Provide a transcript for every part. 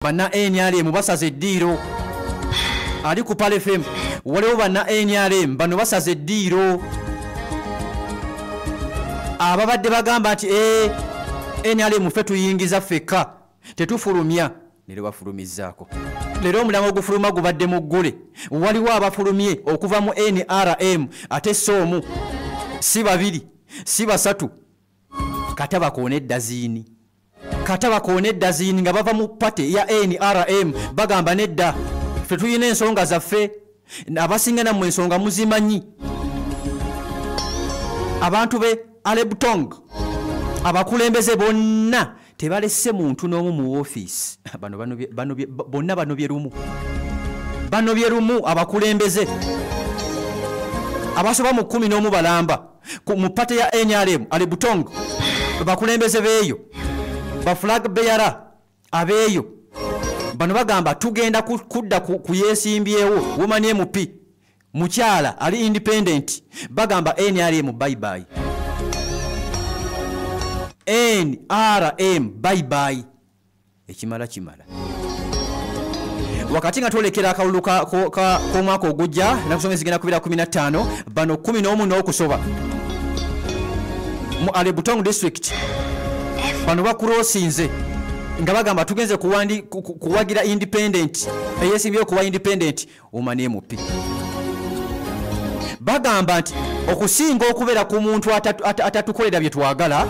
Banna NRM basaze eddiiro. Ali ku Pal FM, waliwo banna NRM bano basaze eddiiro, ababadde bagamba nti NRM ffe tuyingiza ffekka, tetufulumya. Leero bafulumizzaako. Leero omulango ogufuluma gubadde mu ggule. Waliwo abafulumye okuva mu NRM, ate si omu, si babiri, si basatu, kata bakoona eddaziini, kata bakoona eddaziini nga bava mu party ya NRM. Bagamba nedda, ffe tulina ensonga zaffe, abasinga nammwe ensonga muzimanyi. Abantu be Alebtong, abakulembeze bonna tebalese muntu n'omu mu woofiisi. Bano bonna banobye lumu, banobye lumu. Abakulembeze abasoba mu 11 balamba mu party ya NRM Alebtong, bakulembeze beeyo, ba flag bearer abeeyo, bano bagamba tugenda kudda ku yeesimbyewo woman MP, mukyala ali independent. Bagamba NRM bye bye, NRM bye bye, ekimala kimala. Wakati nga twolekera akalulu k'omwaka ogujja, nakusoma ezigenda kubira 15, bano 11 n'okusoba mu Alebtong district, bano bakurosinze nga bagamba tugenze kuwagira independent, eyesimbyewo kuwa independent woman MP. Bagamba nti okusinga okubeera ku muntu atatukolera bye twagala,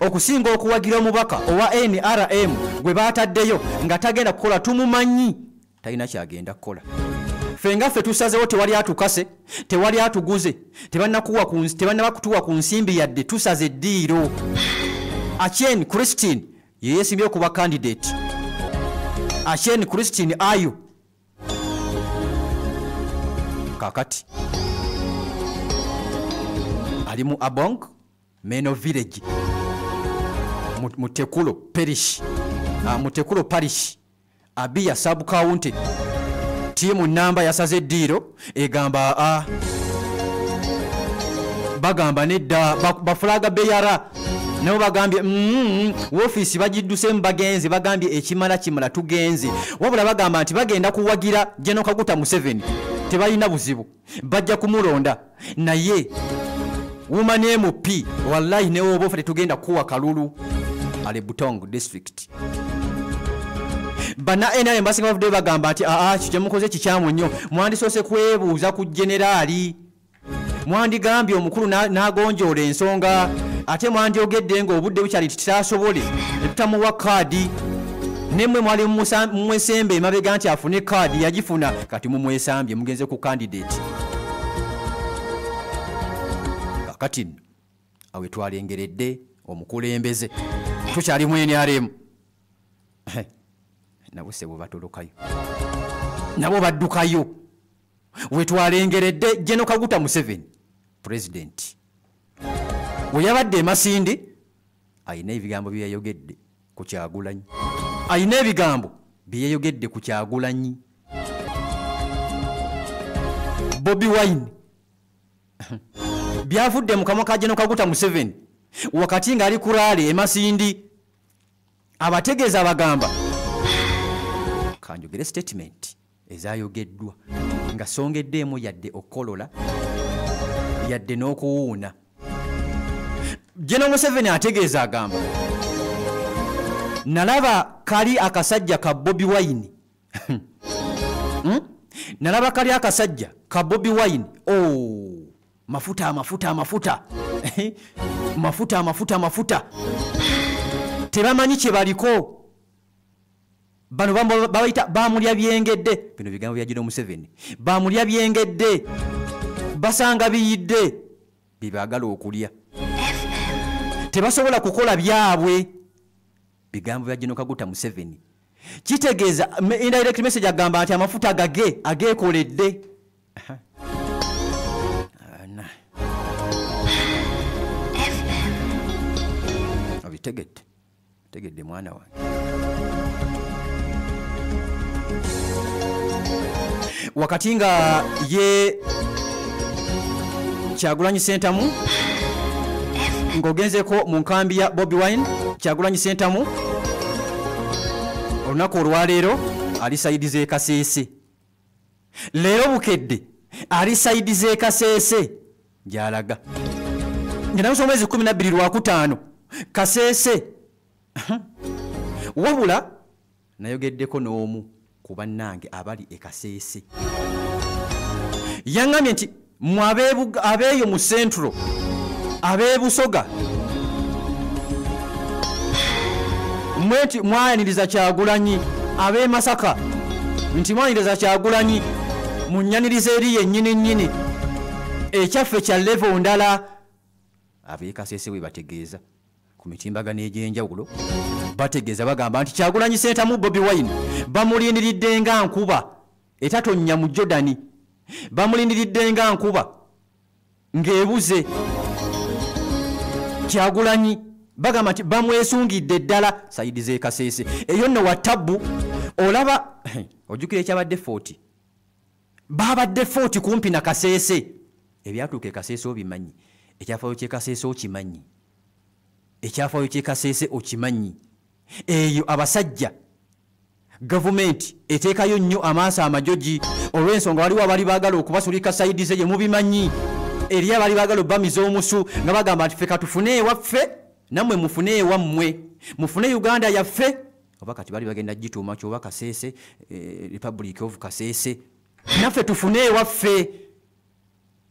okusinga okuwagira omubaka owa NRM gwe bataddeyo nga tagenda kukola, tumumanyi talina kyagenda kukola, ffe nga ffe tusazewo, tewali atukase, tewali atuguze, tebannaba kutuwa ku nsimbi yadde, tusaze eddiiro. Achien Christine yeyesimbyewo kuba candidate. Achien Christine Ayo kakati ali mu Abong Meno village, Mutekulo parish, Mutekulo parish, Abia sub county. Tiimu namba yasaze eddiiro, egamba bagamba nedda. Ba flag bearer nabo bagambye woofiisi bagiddusemu, bagenze, bagambye ekimala kimala, tugenze. Wabula bagamba nti bagenda kuwagira General Kaguta Museveni, tebalina buzibu, bajja kumulonda, naye woman MP wallahi newoba ofa tetugenda kuwa kalulu. Alebtong district, banna NRM basinga bavuddeyo bagamba nti aa, kyo kyemukoze kikyamu nnyo, mwandisoose kwebuuza ku generaali, mwandigambye omukulu n'agonjoola ensonga, ate mwandyogedde ng'obudde bukyali titasobole ne tutamuwa kaadi. Nemmwe mwali mumwesembe emabega nti afune kaadi, yagifuna, kati mumwesambye mugenze ku candidate. Kakati nno awe twalengeredde omukulembeze, tukyali mu NRM, nabo sebo batolokayo, nabo baddukayo. Wetwalengeredde General Kaguta Museveni president we yabadde e Masindi, ayina ebigambo bye yayogedde ku Kyagulanyi, ayina ebigambo bye yayogedde ku Kyagulanyi Bobi Wine, byavudde mu kamwa ka General Kaguta Museveni wakati ng'ali ku rally e Masindi. Abategeeza abagamba kanjogere statement ezayogeddwa nga songeddeemu yadde okukolola yadde n'okuwuuna. General Museveni ategeeza agamba nalaba kali akasajja ka Bobi Wine, Nalaba kali akasajja ka Bobi Wine, oh, mafuta amafuta amafuta mafuta amafuta amafuta, tebamanyi kye baliko. Bano babayita bamulya byengedde. Bino bigambo bya General Museveni, bamulya byengedde, basanga biyidde byebaagala okulya, tebasobola kukola byabwe. Bigambo bya General Kaguta Museveni, kitegeeza indirect message agamba nti amafuta gage ageekoledde. Obitegedde, tegedde mwana wange. Wakati nga ye Kyagulanyi Ssentamu ng'ogenzeko mu nkambi ya Bobi Wine, Kyagulanyi Ssentamu Olunaku olwaleero ali side z'e Kasese. Leero Bukedde ali side z'e Kasese gy'alaga. Ngenda omwezi 12 Lwakutaano Kasese. Wabula nayogeddeko n'omu ku bannange abali e Kasese. Yaŋŋambye nti mmwe abeeyo mu Central, ab'e Busoga, mmwe nti mwayaniriza Kyagulanyi, ab'e Masaka nti mwaniriza Kyagulanyi, munnyaniriza eri yennyini nnyini, ekyaffe kya level ndala. Ab'e Kasese we bategeeza ku mitimbagano egy'enjawulo, bategeeza bagamba nti Kyagulanyi Ssentamu Bobi Wine bamulindiridde nga nkuba etatonnya mu Jordani, bamulindiridde nga nkuba ng'ebuze. Kyagulanyi bagamba nti bamwesungidde ddala side z'e Kasese. Eyo nno wa tabbu. Olaba ojjukira ekyabadde 40, babadde 40 kumpi na Kasese. Ebyatuuka e Kasese obimanyi, ekyafaayo ky'e Kasese okimanyi, ekyafaayo ky'e Kasese okimanyi. Eyo abasajja gavumenti eteekayo nnyo amaaso amajogi olw'ensonga waliwo abali baagala okubasulika side ze, mubimanyi. Eri abali baagala obbamiza omusu nga bagamba nti ffe katufune ewaffe, nammwe mufune ewammwe, mufune Uganda yaffe. Oba kati bali bagenda gituuma ki, oba Kasese, Republic of Kasese, naffe tufune ewaffe.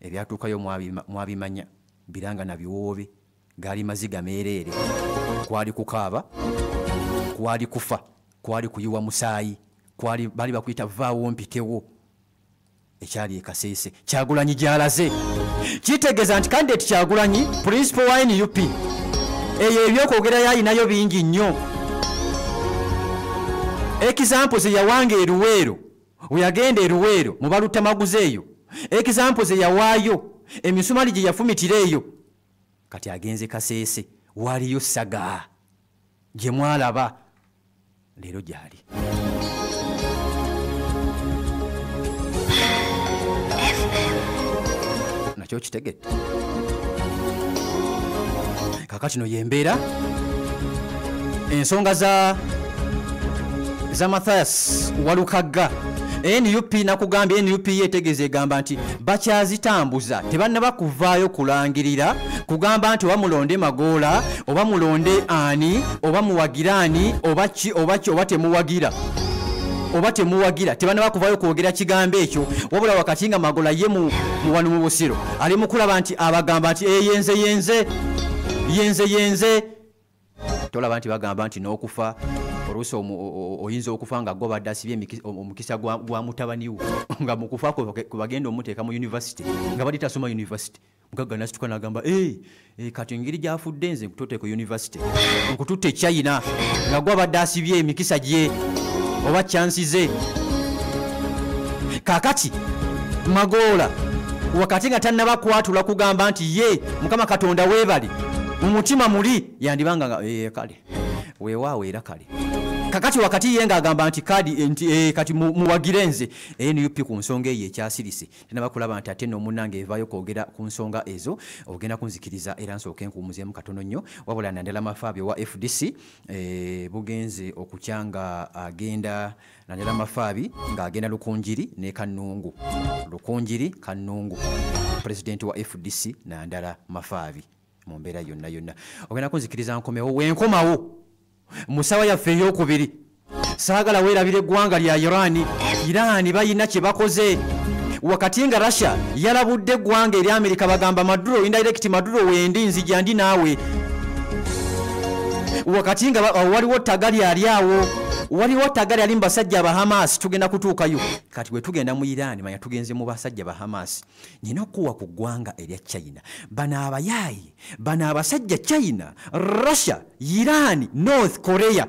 Ebyatuukayo mwabimanya, biranga na biwoobe, gaali maziga meereere, kwali kukaaba, kwali kufa, kwali kuyiwa musaayi, kwali bali bakuyita vaawo mpitewo. Ekyali e Kasese Kyagulanyi gy'alaze kitegeeza nti candidate Kyagulanyi principal wa NUP eyo ebyokwogera yayinayo bingi nnyo. Example ze yawanga e Luweero, we yagenda e Luweero mu balutamaguzi eyo, example ze yawaayo, emisumali gye yafumitira eyo. Kati agenze Kasese, waliyo saga gye mwalaba leero gyali. Nakyo kitegedde. Kaakati no yembeera ensonga za Mathias Walukagga. NUP nakugambye, NUP yetegeeza egamba nti bakyazitambuza, tebannaba kuvaayo kulangirira kugamba nti oba mulonde Magoola, oba mulonde ani, oba muwagira ani, oba ki, oba ki, oba temuwagira, oba temuwagira, tebannaba kuvaayo kwogera kigambo ekyo. Wabula wakati nga Magoola ye mu wano mu Busiro ali mu kulaba nti abagamba nti yenze yenze yenze yenze. Tolaba nti bagamba nti n'okufa oluusi oyinza okufa nga gwe obadde asibye omukisa gwa mutabani wo, nga mu kufa kwe bagenda omuteeka mu university, nga bali tasoma university. Mugagga n'asituka n'agamba, kati engeri gy'afudde nze nkututte ku university, nkututte China, nga gwe abadde asibye emikisa gye oba chansi ze. Kaakati Magoola wakati nga tannaba kwatula kugamba nti ye Mukama Katonda weebale, mu mutima muli yandibanga nga kale weewaawo era kale. Kakati wakati ye ng'agamba nti kadi nti kati muwagire nze. NUP ku nsonga eyo ekyasirise tenaba kulaba nti ate n'omunnange evaayo kwogera ku nsonga ezo. Ogenda kunzikiriza era nsooke nkuwummuzeemu katono nnyo. Wabula Nandala Mafaabi owa FDC bugenze okukya nga agenda, Nandala Mafaabi ng'agenda Lukunjiri ne Kannungu, Lukunjiri Kannungu, pulezidenti wa FDC Nandala Mafaabi. Mu mbeera yonna yonna ogenda kunzikiriza nkomewo. Wenkomawo mu ssaawa yaffe ey'okubiri, saagala weerabira eggwanga lya Iran. Iran bayina kye bakoze wakati nga Russia yalabudde eggwanga erya Amerika, bagamba Maduro, indirect Maduro wendi nzija ndi naawe. Wakati nga waliwo tagali ali awo, waliwo tagali ali mu basajja ba Hamas, tugenda kutuukayo. Kati bwe tugenda mu Iran, manya tugenze mu basajja ba Hamas. Nina okuwa ku ggwanga erya China. Bano abayaayi, bano abasajja China, Russia, Iran, North Korea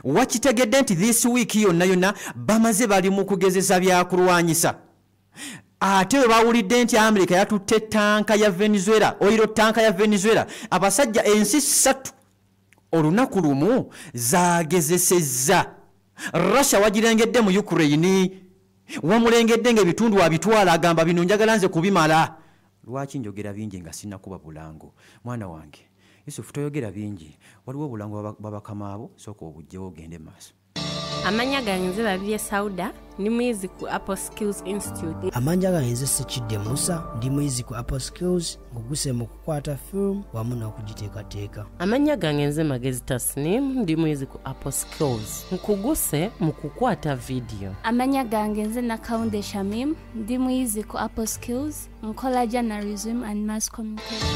wakitegedde nti this week yonna yonna bamaze bali mu kugezesa byakulwanyisa. Ate bwe bawulidde nti Amerika yatutte tanka ya Venezuela, oil tanka ya Venezuela, abasajja ensi 3 olunaku lumu zagezesezza. Russia wagirengedde mu Ukraine, wamulengedde ng'ebitundu abitwala, agamba bino njagala nze kubimala. Lwaki njogera bingi nga sinnakuba bulango? Mwana wange Yusufu, toyogera bingi, waliwo obulango bw'abakama abo, sooka obuggyewo ogende mu maaso. Amanya gange nze Babirye Sauda, ndi muyizi ku Apple Skills Institute. Amanya gange nze Sekidde Musa, ndi muyizi ku Apple Skills, nguguse mu kukwata film wamu n'okugiteekateeka. Amanya gange nze Magezi Tasnim, ndi muyizi ku Apple Skills, nkuguse mu kukwata video. Amanya gange nze Nakaunde Shamim, ndi muyizi ku Apple Skills, nkola journalism and mass communication.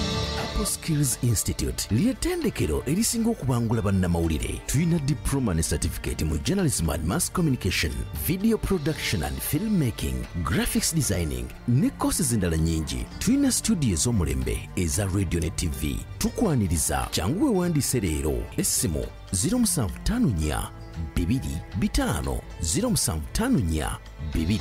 Apple Skills Institute ly'ettendekero erisinga okubangula bannamawulire. Tulina diploma ne certificate mu journalism and mass communication, video production and filmmaking, graphics designing ne courses endala nnyingi. Tulina studio ez'omulembe eza radio ne TV. Tukwaniriza, kyangu weewandiise leero. Essimu 0754 2 5 0754 2 5.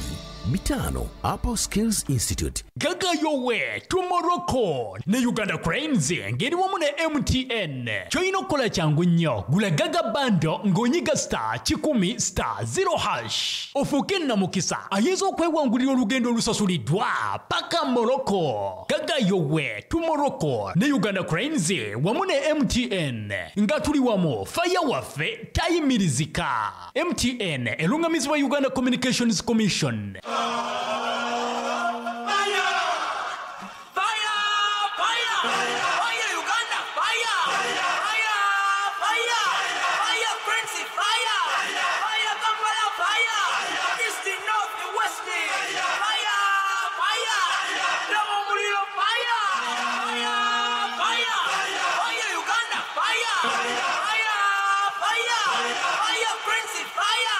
Apple Skills Institute. Gaga yowe to Morocco ne Uganda Cranes ngeri wamu ne MTN. Ky'olina okukola kyangu nnyo, gula Gaga bando ng'onyiga star 100 star 0 hash ofuuke nnamukisa ayinza okwewangulira olugendo olusasuliddwa paka Morocco. Gaga yowe to Morocco ne Uganda Cranes wamu ne MTN, nga tuli wamu, fire waffe tayimirizika. MTN erungamizibwa Uganda Communications Commission. Fire! Fire! Fire! Fire Uganda! Fire! Fire! Fire! Fire Prince! Fire! Fire Kampala! Fire! East, North, West! Fire! Fire! Double Muliro! Fire! Fire! Fire! Fire Uganda! Fire! Fire! Fire! Fire Prince! Fire!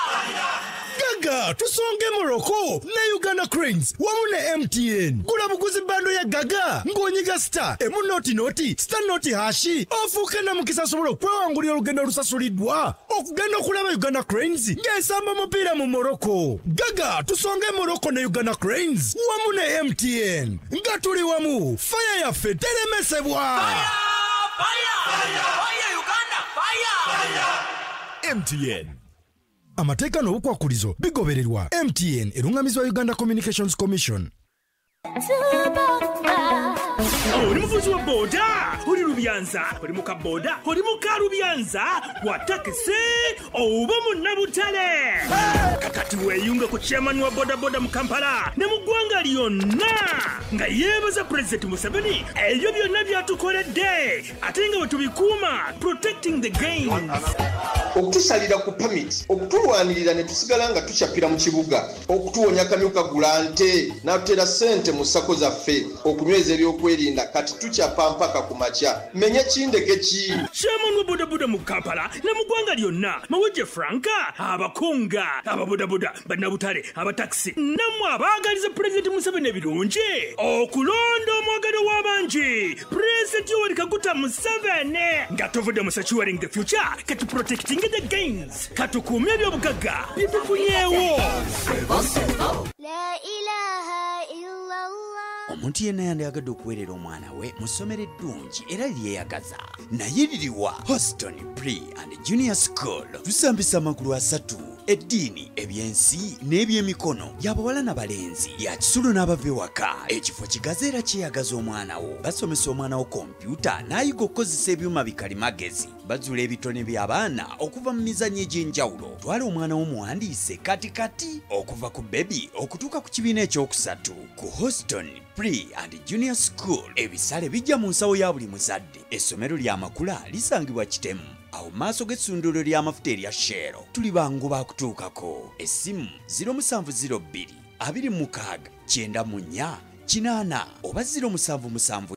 Gaga tusonge Morocco ne Uganda Cranes wamu ne MTN. Gula buguzi bando ya Gaga ng'onyiga star emu noti noti star noti hashi ofuuke namukisa asobola okwewangulira olugendo olusasuliddwa okugenda okulaba Uganda Cranes ng'esamba omupiira mu Morocco. Gaga tusonge Morocco ne Uganda Cranes wamu ne MTN, nga tuli wamu, fire yaffe teremesebwa. Fire! Fire! Fire Uganda! Fire! MTN. Amateeka n'obukwakulizo bigobererwa. MTN erungamizibwa Uganda Communications Commission. Oli muvuzi wa boda, oli Lubyanza, oli muka boda, oli muka Lubyanza, wa takisi oba munnabutale. Kakati weeyunge ku chairman wa boda boda mu Kampala ne mu ggwanga lyonna nga yeebaza Pulezidenti Museveni ebyo byonna by'atukoledde, ate nga bwe tubikuuma, protecting the gains. Okutusalira ku permit, okutulwanirira ne tusigala nga tukyapira mu kibuga, okutuwonya kamyuka gulante n'atuteera ssente mu sako zaffe, okunyweza ebyokwerinda, kati tukyapa mpaka ku makya. Menye kindeke ki? Chairman wa bodaboda mu Kampala ne mu ggwanga lyonna, Mawejje Franka, abakunga, ababodaboda, bannabutale, abatakisi, nammwe abaagaliza Pulezidenti Museveni ebirungi, okulonda omwagalo w'abangi, Pulezidenti Yoweri Kaguta Museveni, nga tuvudde mu securing the future, kati protecting the gains, katukuume ebyobugagga bitufunyeewo. La ilaha illallah. Omuntu yenna yandiyagadde okuweerera omwana we mu ssomero eddungi era lyeyagaza, naye liriwa? Houston Pre and Junior School. Tusambisa amagulu asatu: eddiini, ebyensi n'ebyemikono, y'abawala n'abalenzi, ya kisulo n'abava ewaka. Ekifo kigazi era kyeyagaza omwana wo. Basomesa omwana wo kompyuta n'ayiga okukozesa ebyuma bikalimagezi. Bazuula ebitone by'abaana okuva mu mizannyo egy'enjawulo. Twala omwana wo muwandiise kati kati okuva ku bebi okutuuka ku kibiina ekyokusatu ku Houston Pre and Junior School. Ebisale bijja mu nsawo ya buli muzadde. Essomero lya Makula lisangibwa Kitemu, awo maaso g'essundiro ly'amafuta erya Shell. Tuli bangu bakutuukako. Essimu 0702 26 94 8 oba 0774